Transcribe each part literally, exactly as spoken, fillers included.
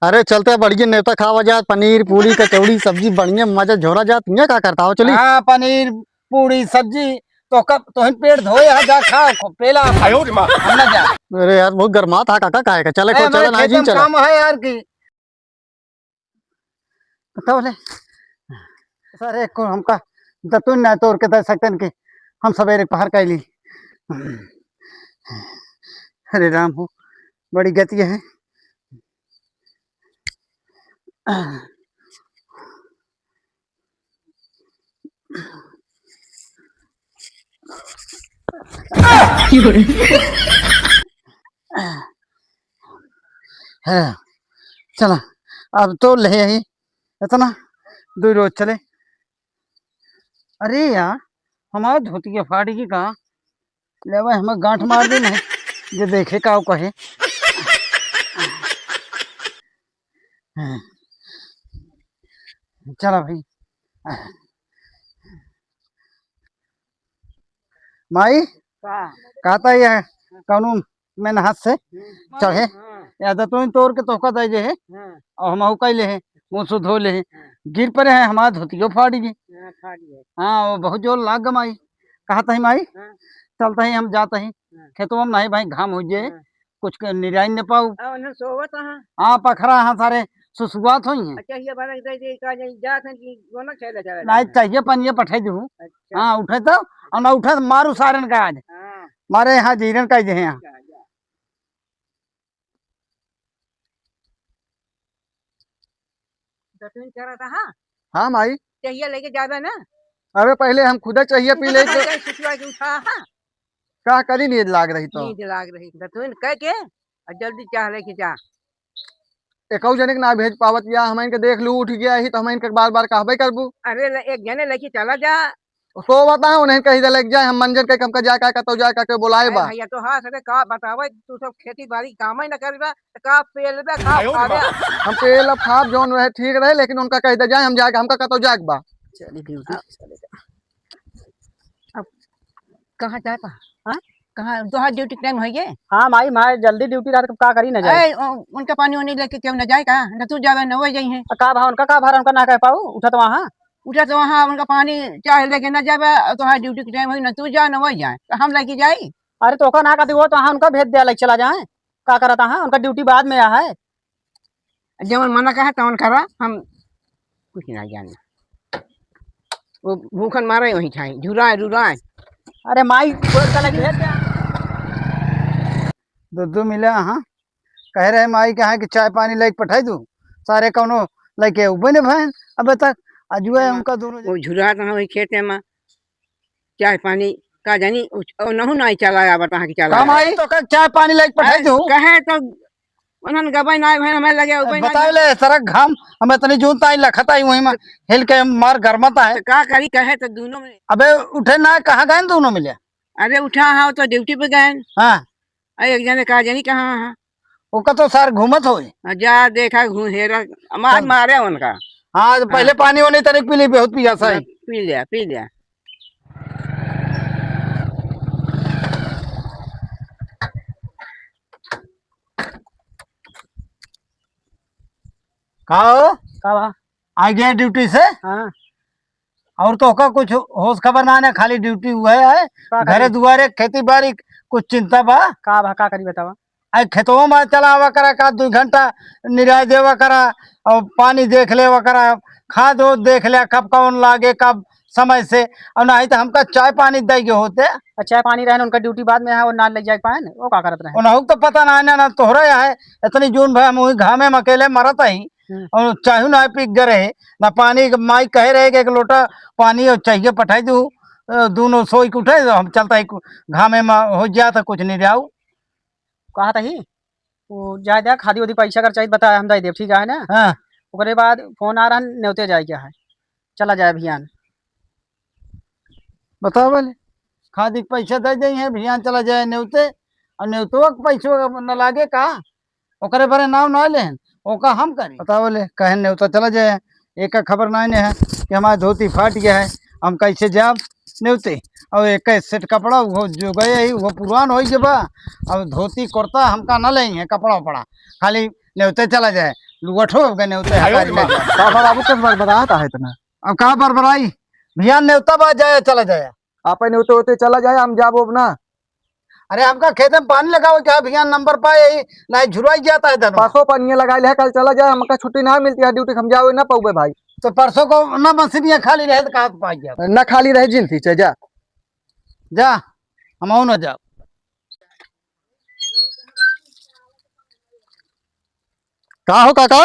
अरे चलते बढ़िया नेवता खावा जात, पनीर, पूरी, कचौड़ी, सब्जी, बढ़िया मजा झोरा जात। ये का करता हो, चली? हाँ, पनीर, पूरी, सब्जी, तो कब तोहिन पेट धोए हा, जा खा, खो-, पेला। आयो रे माँ। हम ना जा। अरे यार, बहुत गरमात हा काका, काहे का? चले, अरे, को चले, हमारे ना खेत जी, में चले। काम है यार की। बताओ ले। सर, एक को हमका दतुन ना तोड़ के दे सकते हैं कि हम सवेरे पहर कर ली। अरे राम हो, बड़ी गति है। हाँ, चला, अब तो ले आई इतना, दो रोज चले। अरे यार, हमार धोतिया फाट गई का? ले भाई, हमें गांठ मार दे नहीं, जो देखे का वो कहे। हाँ। चला भाई। माई, का? कहता ये कौनो मेहनत से हम्म। चढ़े, हाँ। या तो तू ही तोड़ के तोहका दे जे है, हाँ। और हम कह ले हैं, मुंह से धो ले हैं। हाँ। गिर पड़े हैं, हमारा धोतियो फाड़ गई। हाँ, फाड़ गई। हाँ, वो बहुत जोर लाग ग माई। कहता ही माई, हाँ। चलता ही हम जाता ही, हाँ। खेतवा में नहीं भाई, घाम हो जाए, हाँ। कुछ क-, निराई न पाऊ। आ, उन्हें सोवत हाँ। हाँ, पखरा हाँ, सारे सुसुआत होई हैं। अच्छा, ये बना दे दे, का जाई, जात हैं कि दोनों खेले चले नहीं, जाए। चाहिए पनिया पठाई दूँ। अच्छा। हाँ, उठे तो, और ना उठे तो मारू सारन का आज। हाँ। मारे यहाँ जीरन का जे हैं यहाँ। जा, जा। दतुन चरत हा? हाँ, माई। चाहिए लेके जाबे ना? अरे, पहिले हम खुदे चाहिए पी ले तो। सुतवा के उठा हा? का करी, नींद लाग रही तो। नींद लाग रही। दतुन कह के, और जल्दी चाह लेके जा। एकौ जने के ना भेज पावत या, हम इनके देख लू, उठ गया ही, तो हम इनके बार-बार कहबे करबू। अरे, ले, एक जने लेके चला जा। तो बताओ, उन्हें कही दे लेके जाए, हम मंजन के कम का जाए, का, का तो जाए, का के बुलाए अरे बा। भैया, तो हाँ, सके का बतावे, तू सब खेती बाड़ी काम ही ना करबा, तो का पेलबे, का आयो रे खाबे? बाप। हम पेल अब खाब, जौन रहे ठीक रहे, लेकिन उनका कही दे जाए, हम जाए, हमका कतौ जाए के बा। चली ड्यूटी, चली जा। अब कहाँ जाए बा? हाँ? कहाँ? तोहार ड्यूटी टाइम होइ गए? हाँ माई, माई जल्दी ड्यूटी रात को का करी ना जाए। ए, ओ, उनका पानी वानी लेके क्यों ना जाए का? ना तू जावे, ना वो जाई है। का भा उनका, का भा उनका ना कह पाऊ? उठा तो वहाँ। उठा तो वहाँ उनका पानी चाहे लेके ना जावे, तोहार ड्यूटी के टाइम होइ, ना तू जा, ना वो जाए। तो हम लेके जाई? अरे तो ओका ना कहती हो, तो हाँ उनका भेज दिया, लेके चला जाए। का करता है? उनका ड्यूटी बाद में आ है। जवन मना कहे तवन करा, हम कुछ ना जाने। वो भूखन मारे वहीं ठाई, झुराए, रुराए। अरे माई, बोल का लगी है क्या? दुद्दू मिला, हाँ। कह रहे माई कहा कि चाय पानी लेके पठाई दूँ। सारे कौनो लेके उबे ने भैन अबे तक। अजुए हाँ, उनका दोनों वो झुरात हाँ वही खेते में। चाय पानी का जानी, उच-, ओ, नहु नाई चला आवा, तहाँ की चला का आवा। माई, तो का चाय पानी लेके पठाई अरे, दूँ? कहे तो उन्हन गबई नाई भैन, हमें लगे उबई नाई बताओ भैन। ले, सरक घाम, हम इतनी जून ताई लखत आई, वहीं में हिल के मार गरमत है। तो का करी, कहे तो दोनों में। अबे उठे ना, कहाँ गए दोनों मिले? अरे उठा हाँ, तो ड्यूटी पे गए। हाँ। अरे एक जने का जानी कहाँ हाँ। ओका तो सार घूमत होई। हाँ, जा देखा घूम हेरा, मार चल। मारे उनका। हाँ, तो पहले हाँ। पानी वानी तनिक पी ली, बहुत पियासा है। हाँ, पी लिया, पी लिया। का हो? का बा? आ गया ड्यूटी से? हाँ। और तो का कुछ होश खबर ना है, खाली ड्यूटी हुआ है। का घरे करी? दुआरे खेती बाड़ी कुछ चिंता बा? का बा, का करी बतावा? आई खेतवा में चला आवा करा, का दो घंटा निराय देवा करा और पानी देख लेवा करा, खाद ओद देख ले कब कौन लागे, कब समय से, और नहीं तो हमका चाय पानी दे के होते। और चाय पानी रहे ना, उनका ड्यूटी बाद में है, वो ना ले जाए पाए ना, वो का करत रहे? उन्हों तो पता ना है ना, ना तोहरा है, इतनी जून भर हम वही घामे में अकेले मरत ही, हम्म। और चाहू ना पी के रहे, ना पानी, माई कहे रहे कि एक लोटा पानी और चाहिए पठाई दू, अ, दोनों सोई के उठे, हम चलता ही कु-, घामे में हो जाता कुछ नहीं जाऊ। कहा था ही, वो जाए दे, खादी वादी पैसा अगर चाहिए बताए, हम दे देब, ठीक है ना? हाँ। ओकरे बाद फोन आ रहा, नेवते जाए क्या है, चला जाए अभियान। बताओ बोले, खादी के पैसा दे दे हैं, अभियान चला जाए नेवते, और नेवतवा के पैसो न लागे का? ओकरे बारे नाव ना लेहन, ओका हम करी। बताओ ले, कहेन नेवता चला जाए, एका खबर ना ने है कि हमार धोती फाट गया है, हम कैसे जाब नेवते? और एक सेट कपड़ा वो जो गए ही, वो पुरान हो गया बा। अब धोती कुर्ता हमका ना लेई है, कपड़ा उपड़ा, खाली नेवते चला जाए। लुअठो हो गए नेवते हकारी ले जा। का बा बाबू, कस बरबरात आहे इतना? अब का बरबराई? भियान नेवता बा, जाया, चला जाया। आपे नेवते होते चला जाया, हम जाबो अब ना। अरे हमका खेते में पानी लगावे के है, भियान नंबर पाए यही, नाही झुरवाई जाता है धनवा। परसों पानी लगाए ले, कल चला जाए, हमका छुट्टी ना मिलती है ड्यूटी, हम जावे ना पाउबे भाई। तो परसों को ना मशीनिया खाली रहे तो कहाँ से पाई जाओ? ना खाली रहे जिन थी, जा। जा, हम ना जाओ। का हो काका?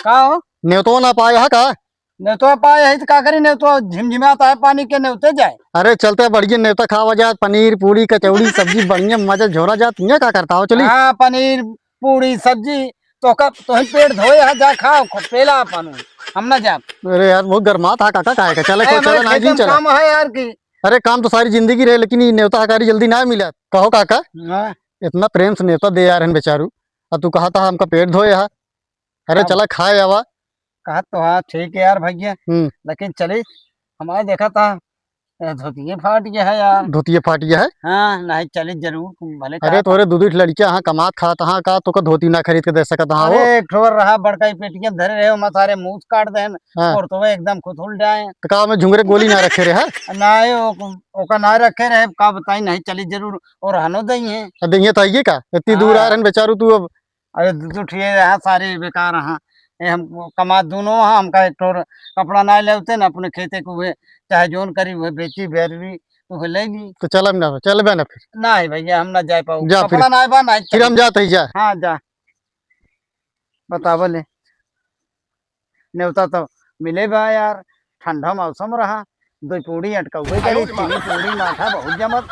का हो? नेवतो ना पाए हा का? नेवतो पाए है तो का करी, नेवतो झिमझिमात है पानी के नेवते जाए। अरे चलते बढ़िया नेवता खावा जाए, पनीर, पूरी, कचौड़ी, सब्जी, बढ़िया मजा झोरा जात, ये का करता हो? चली। हाँ, पनीर, पूरी, सब्जी, तो का, तो ही पेट धोए है, जा खाओ, खो-, पेला अपन, हम ना जाब। अरे यार, बहुत गरमात हा काका, काहे का? चले, ए, कोई हमारे चला ना खेते जी, में चला। काम है यार की। अरे काम तो सारी जिंदगी रहे, लेकिन ये नेवता हकारी जल्दी ना मिला। कहो काका, हाँ। इतना प्रेम से नेवता दे यार हन बेचारू, अब तू कहा था हमका पेट धोए हा। अरे अब चला खाए आवा। कहा तो हाँ, ठीक है यार भैया, हम्म। लेकिन चली, हमारे देखा था, ए, धोतिये फाट गया है यार। धोतिये फाट गया है? हाँ, नहीं चली जरूर, भले अरे कहा तोरे था। दू दू लड़कियां हाँ कमात खात हाँ का, तोका धोती ना खरीद के दे सकत हाँ हो? अरे एक ठो रहा बड़का ही पेटिया धरे रहे, ओमा सारे मूस काट देन, हाँ। और तो एकदम खुथुल जाए। तो का में झुंगरे गोली ना रखे रहे, हाँ? नहीं, ओ-, ओका ना रखे रहे, का बताई, नहीं चली जरूर, और हनो दई है। अब दइहे तो आइए का, इतनी दूर हाँ। आ रहन बेचारू तू अब। अरे दू, दू ठिए रहा, सारे बेकार रहा। ए, हम कमा दोनों हा, हमका एक ठोर कपड़ा ना लेवते ना, अपने खेते को हुए, चाहे जोन करी हुए, बेची बेरवी, तो हुए ले ली। तो चलब ना, चलबे ना फिर। नहीं भैया, हम ना जाए पाऊ। जा फिर। कपड़ा ना बा, नहीं फिर चली। हम जात ही जा। हाँ, जा। बतावा ले। नेवता तो मिले बा यार, ठंडा मौसम रहा, दो पूड़ी अटकउबे करी, चीनी पूड़ी माठा बहुत जमत,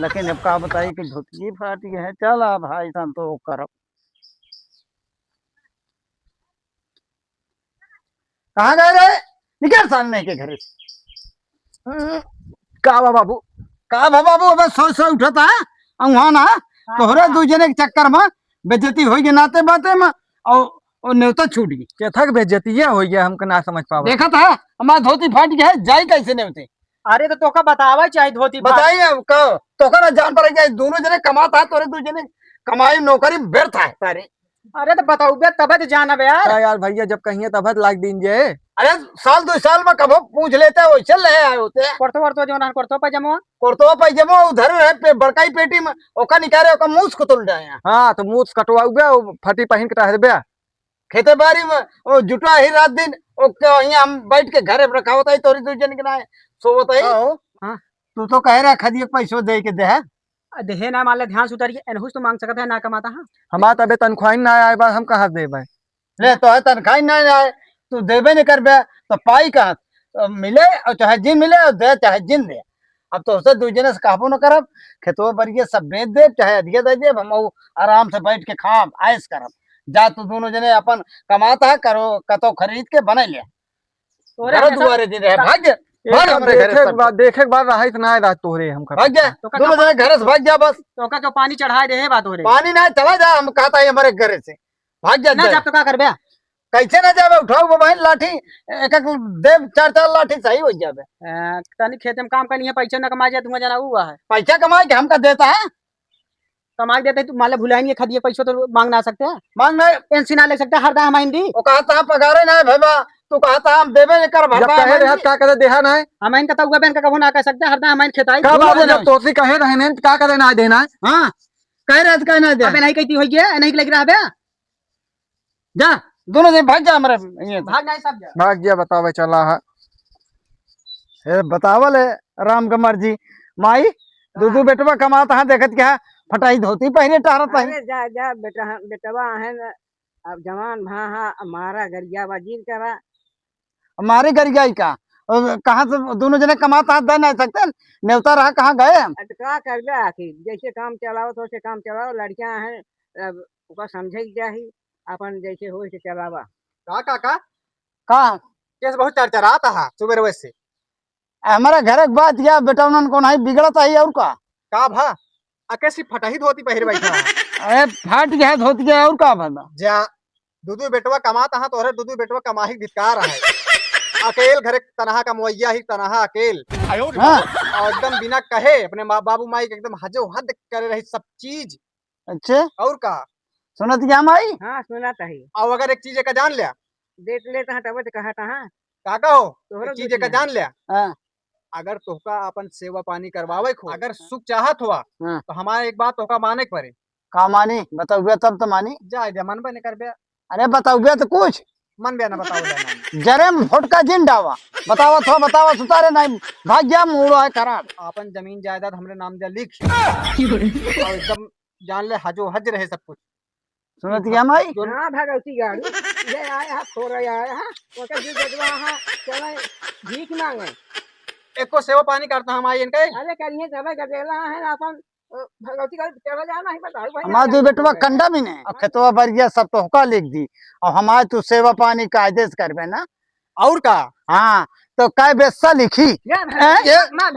लेकिन अब का बताई कि धोतिये फाट गए है। चला भाई, तन तो करब। कहाँ गए रे? निकल सामने के घरे से। हम्म, का बा बाबू? का बा बाबू? अबे सो सो उठता है, अउहा ना, तोहरे दू जने के चक्कर में बेइज्जती होई के नाते बाते में, और, और नेवता छूट गई। केथक बेइज्जती ये होई गया, हमके ना समझ पावा। देखत है, हमार धोती फाट गया है, जाई कैसे नेवते? अरे तो तोका बतावा चाही धोती फाट। बताई अब का? तोका ना जान पड़े जाए, दोनों जने कमात है, तोरे दू जने कमाई नौकरी व्यर्थ है सारे। अरे तो बताउबे तबे तो जानब यार। का यार भैया, जब कहिए तबे तो लाग दीन जे। अरे साल दो साल में कभो पूछ लेते, वैसे ले आए होते। कुर्तो वर्तो जो ना, कुर्तो पैजामा। कुर्तो पैजामा उधर रहे पे, बड़का ही पेटी में, ओका निकाले, ओका मूस को तोड़ डाया। हाँ, तो मूस कटवाउबे, वो फटी पहिन के टहरबे। खेते बारी में, वो जुटा ही रात दिन, ओके, यहाँ हम बैठ के घरे पर रखावत है, तोरी दू जन के ना है, सोवत है। हाँ। तू तो कहे रहा खदिया के पैसो दे के दे है। आ, देहे ना, मान ले ध्यान से उतारिए, एनहुस तो मांग सकत है, ना कमाता है। हमार तबे तनख्वाही ना आए बा, हम कहाँ देबे? ले, तो है तनख्वाही ना आए, तू देबे नहीं करबे, तो पाई कहाँ? तो मिले और चाहे जिन मिले और दे चाहे जिन दे। अब तो उसे दू जने से कहबो न करब, खेतवा बरिया सब बेच देब, चाहे अधिया दे देब, हम ऊ आराम से बैठ के खाब, ऐश करब। जा तू दोनों जने अपन कमाता है, करो, कतो खरीद के बने ले। तोरे घर हमेशा दुआरे दिन रहे, भाग जा, एक भाग बार हमरे घरे देखे से। के बाद, देखे के बाद रहा इतना है रात तोहरे हम भाग जा, तो का दोनों जने घरे से भाग जा बस। तो का, का पानी चढ़ाए दे है बात हो रही? पानी ना, चला जा, हम कहता है हमारे घरे से। भाग जा, ना जा। जाब तो का करबे? कैसे ना जाबे? उठाओ बहिन लाठी, एक एक देव चार चार लाठी सही हो जाबे। ए, तनी खेते में काम करनी है, पैसा ना कमाए जाए, धुआं जाना हुआ है। पैसा कमाए के हमका देता है? कमाई देते तू, मान ले भुलाएंगे, खदिए पैसों तो मांग ना सकते हैं। मांग नहीं। पेंशन ना ले सकते, हर दाम हम दी। वो कहता है पगारे ना है भैया, तू कहता हम देबे नहीं कर जब भरता कहे हम रहे दी। का करे देहा ना है? हम इनका तउआ बहन का कबो ना कह सकते, हर दाम हम खेताई। का बात है, जब तोसी कहे रहे नहीं, का करे ना देना है? हाँ, कह रहे थे, कह ना दे। अबे नहीं कहती होइए, नहीं लग रहा बे। जा, दोनों जने भाग जा हमरे, ये। भाग जाए सब जा। भाग गया, बतावे चला है। ए, बतावल है राम के मर्जी। माई, दू दू हाँ। बेटवा कमात है, देखत क्या फटाई धोती पहिरे टहरत है। अरे जा, जा, बेटा, बेटवा है ना, अब जवान भा, हाँ, मारा गरिया बा, जिन करा। मारे गरिया ही का? और कहाँ से दोनों जने कमात हाथ दे नहीं सकते? नेवता रहा, कहाँ गए हम? अब का करबे आखिर? जैसे काम चलाओ, तो से काम चलाओ, लड़कियां हैं, अब ओका समझे के चाही, अपन जैसे होई से चलावा। का काका? का? केस बहुत चरचरात हा सुबेरवे से। हमारा घर के बात या बेटा उन्हन को नहीं बिगड़त है और का? का भा? आ कैसी फटही धोती पहिर बैठा है? अरे फाट गया धोती के और का भला? जा, दू दू बेटवा कमात हा, तोहरे दू दू बेटवा कमाही धिक्कार है। अकेल घरे तनहा कमवैया ही तनहा अकेल। हाँ। और एकदम बिना कहे अपने माँ बाबू माई के एकदम हजो हद करे रही सब चीज। अच्छे। और का, सुनत क्या माई? हाँ, सुनत है। अब अगर एक चीज का जान लिया। देत लेत हाँ, तब तो कहत हाँ। काका हो, तोहरो एक चीज दुख का ना। जान लिया। हाँ। अगर तोहका अपन सेवा पानी करवावे को, अगर सुख चाहत हुआ, हाँ। तो हमारे एक बात तोहका माने के पड़े। का मानी? बताउबे तब तो मानी। जा दे, मन बने करबे। अरे बताउबे तो कुछ। मन बे ना बताओ ना। जरे में फुटका जिन डावा। बतावत हो, बतावत उतारे नहीं। भाग गया, मूड है खराब। अपन जमीन जायदाद हमरे नाम दे लिख। और एकदम जान ले, हजो हज रहे सब कुछ। सुनत क्या माई? हाँ, भगवती गाड़ू, ये आए हैं, खो रहे आए हैं, ओके जी जगवा हाँ, चले भीख मांगे। एको सेवा पानी करता हम आई इनके। अरे करिए, जब गदेला है ना अपन, अ, भगवती गाड़ू चला जाना है, बताओ भाई, हमार ना दो बेटवा जाना है। कंडा भी नहीं, अब खेतवा बरिया सब तोहका लिख दी, और हमार तू सेवा पानी कायदे से करबे ना। और का? हाँ, तो कै बेस्सा लिखी? या हैं? भगवती, ये ना